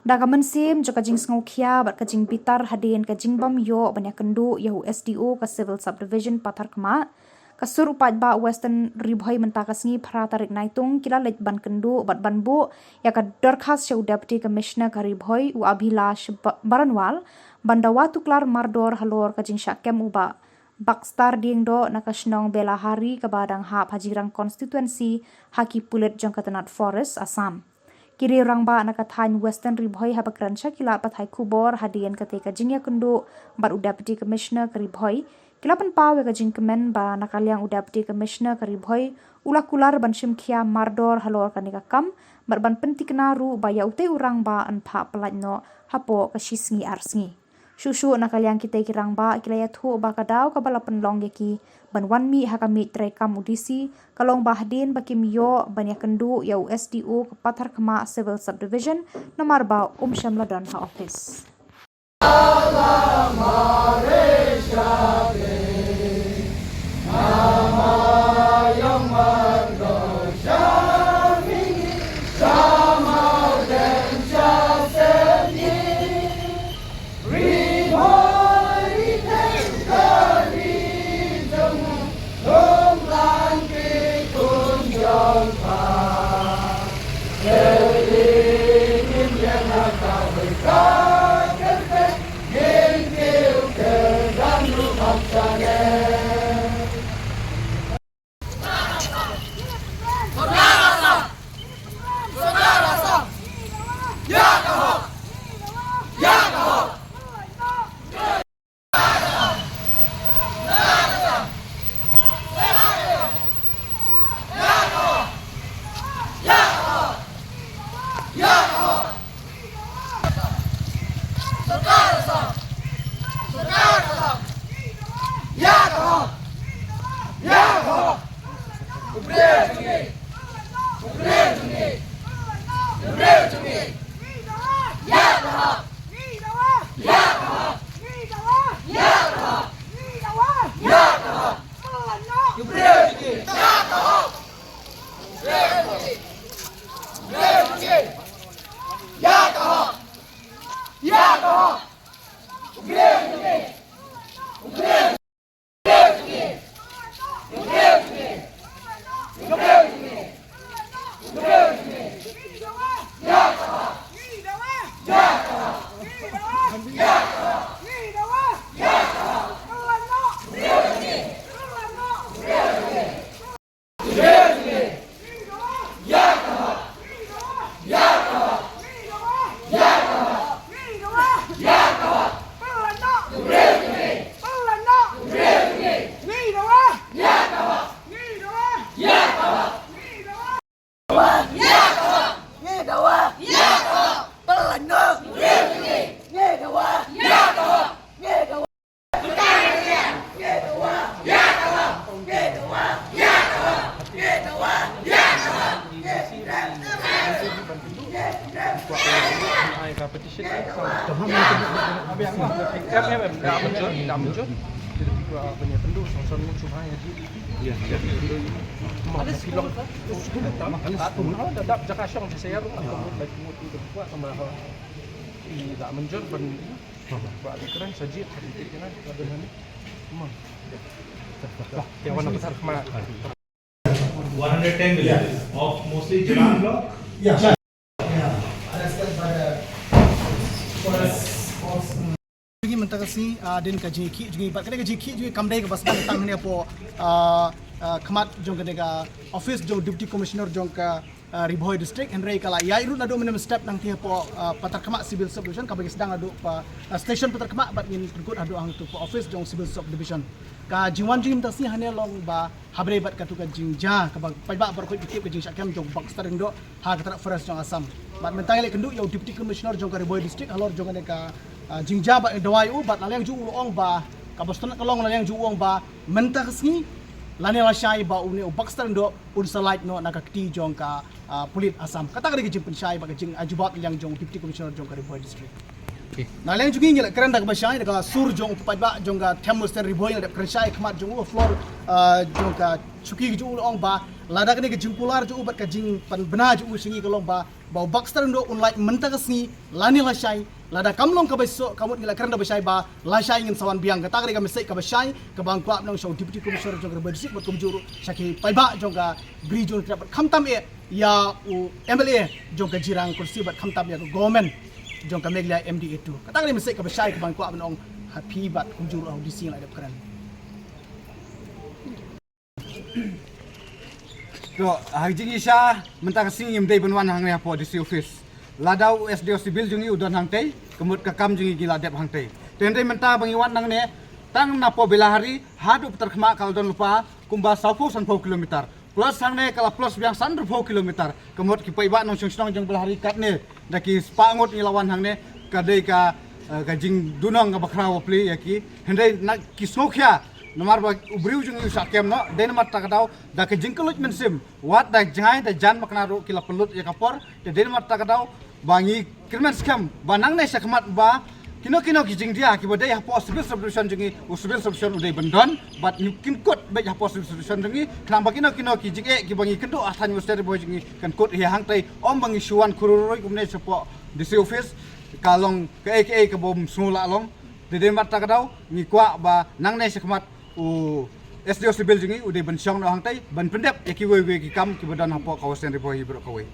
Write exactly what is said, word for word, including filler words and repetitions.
Da ka mynsiem jong ka jingsngewkhia bad ka jingbitar hadien ka jingbym ïoh ban ïakynduh ïa u S D O ka Civil Subdivision Patharkhmah, ka sur u paidbah Western Ri Bhoi mynta ka sngi phra tarik Naitung ki la leit ban kynduh bad ban buh ïa ka dorkhas sha u Deputy Commissioner ka Ri Bhoi u Abhilash Ba-, Baranwal ban dawa tuklar mardor halor ka jingshah kem u Bah Baxter Diengdoh na ka shnong Belahari kaba dang hap ha Jirang Constituency ha ki pulit jong ka tnat Forest Assam. Ki riew rangbah na ka thaiñ Western Ri Bhoi haba kren sha ki lad pathai khubor hadien kata ka jingïakynduh bad u Deputy Commissioner ka Ri Bhoi, ki la pynpaw ïa ka jingkmen ba na ka liang u Deputy Commissioner ka Ri Bhoi u la kular ban shim khia mardor halor kane ka kam bad ban pyntikna ruh ba ïa utei u rangbah yn phah pyllait noh hapoh ka shi sngi ar sngi. Shuh shuh na ka liang kitei ki rangbah ki la ïathuh ba ka daw kaba la pynlong ïa ki ban wan mih ha ka miej treikam u D C ka long ba hadien ba kim ïoh ban ïakynduh ïa u S D O ka Patharkhmah Civil Subdivision namar ba um shym la don ha ophis. One hundred ten million of mostly Jirang block. Yeah. Yeah. Arrested by the forest, forest. Jong ngi mynta ka sngi, ah, hadien ka jingkhih jong ngi, bad kane ka jingkhih jong ngi kam dei kaba sdang tang hangne hapoh, ah, ah, khmat jong kane ka office jong Deputy Commissioner jong ka, ah, Ri Bhoi District, hynrei ka la ïaid ruh naduh mynne mynstep nangta hapoh, ah, Patharkhmah Civil Subdivision, kaba ngi sdang naduh pa, ah, station Patharkhmah bad ngin pynkut haduh hangto pa office jong Civil Subdivision. Ka jingwan jong ngi mynta ka sngi hangne long ba haba ïadei bad katu ka jingjia kaba paidbah baroh ki tip ka jingshah kem jong u Baxter Diengdoh ha ka tnat forest jong Assam. Bad mynta ngi la ïakynduh ïa u Deputy Commissioner jong ka Ri Bhoi District halor jong kane ka, ah, jingjia bad dawa ïa u, bad na liang jong u u ong ba kaba sdang ka long, na liang jong u u ong ba mynta ka sngi lane lashai ba une u Baxter Diengdoh un sa lait noh na ka kti jong ka, ah, pulit Assam. Kata ka dei ka jingpynshai bad ka jingai jubab na liang jong u Deputy Commissioner jong ka Ri Bhoi District. Na liang jong ngi ngi la kren da kaba shai da ka sur jong u paidbah jong ka Them Western Ri Bhoi, ngi la dep kren shai khmat jong u, floor, ah, jong ka shuki jong u, la ong ba lada kane ka jingkular jong u bad ka jingpynbna jong u sha ngi ka long ba ba u Baxter Lyngdoh un lait mynta ka sngi lane lashai, lada kam long kaba suk, ka mut ngi la kren da ba shai ba lashai ngin sa wan biang. Kata ka dei ka message kaba shai kaba nga kwah ban ong sha u Deputy Commissioner jong ka Ri Bhoi District bad kumjuh ruh sha ki paidbah jong ka Bri Jong Nongkrem bad khamtam eh ïa u M L A jong ka Jirang Constituency bad khamtam ïa ka government jong ka Meghalaya M D A two. Kata ka dei message kaba shai kaba nga kwah ban ong ha phi bad kumjuh ruh ha u D C nga la dep kren. To, ha ka jingïasha mynta ka sngi ngim dei ban wan hangne hapoh D C office. Lada u S D O Civil jong ngi u don hangtei, ka mut ka kam jong ngi ngi la dep hangtei. Te hynrei mynta ba ngi wan nangne, tang napoh Belahari haduh Patarkhmah ka la don lypa kumba sawphew sanphew kilometer. Plus hangne ka la plus biang sanphew kilometer. Ka mut ki paidbah nongshong shnong jong Belahari katne da ki spah ngut ngi la wan hangne, ka dei ka, eh, ka jingdunong kaba khraw bapli ïa ki. Hynrei na ki sngewkhia namar ba u briew jong ngi u shah kem noh, dei namar kata ka daw da ka jingkylluid mynsiem, wat da jngai da jan makna ruh ki la pynlut ïa ka por. Te dei namar kata ka daw ba ngi kyrmen skhem ba nangne shakhmat ba kino kino ki jingdia kiba dei hapoh Civil Subdivision jong ngi, u Civil Subdivision u dei ban don bad ngi kynkut beit hapoh Civil Subdivision jong ngi. Khnang ba kino kino ki jingeh kiba ngi kynduh ha thaiñ Western Ri Bhoi jong ngi kan kut hi hangtei, ym ba ngi shu wan khruid kumne shapoh D C office. Ka long kaei kaei kaba ym sngewlah long. Te dei namar kata ka daw ngi kwah ba nangne shakhmat u S D O Civil jong ngi u dei ban shong noh hangtei ban pyndep ïa kiwei kiwei ki kam kiba don hapoh ka Western Ri Bhoi hi baroh kawei.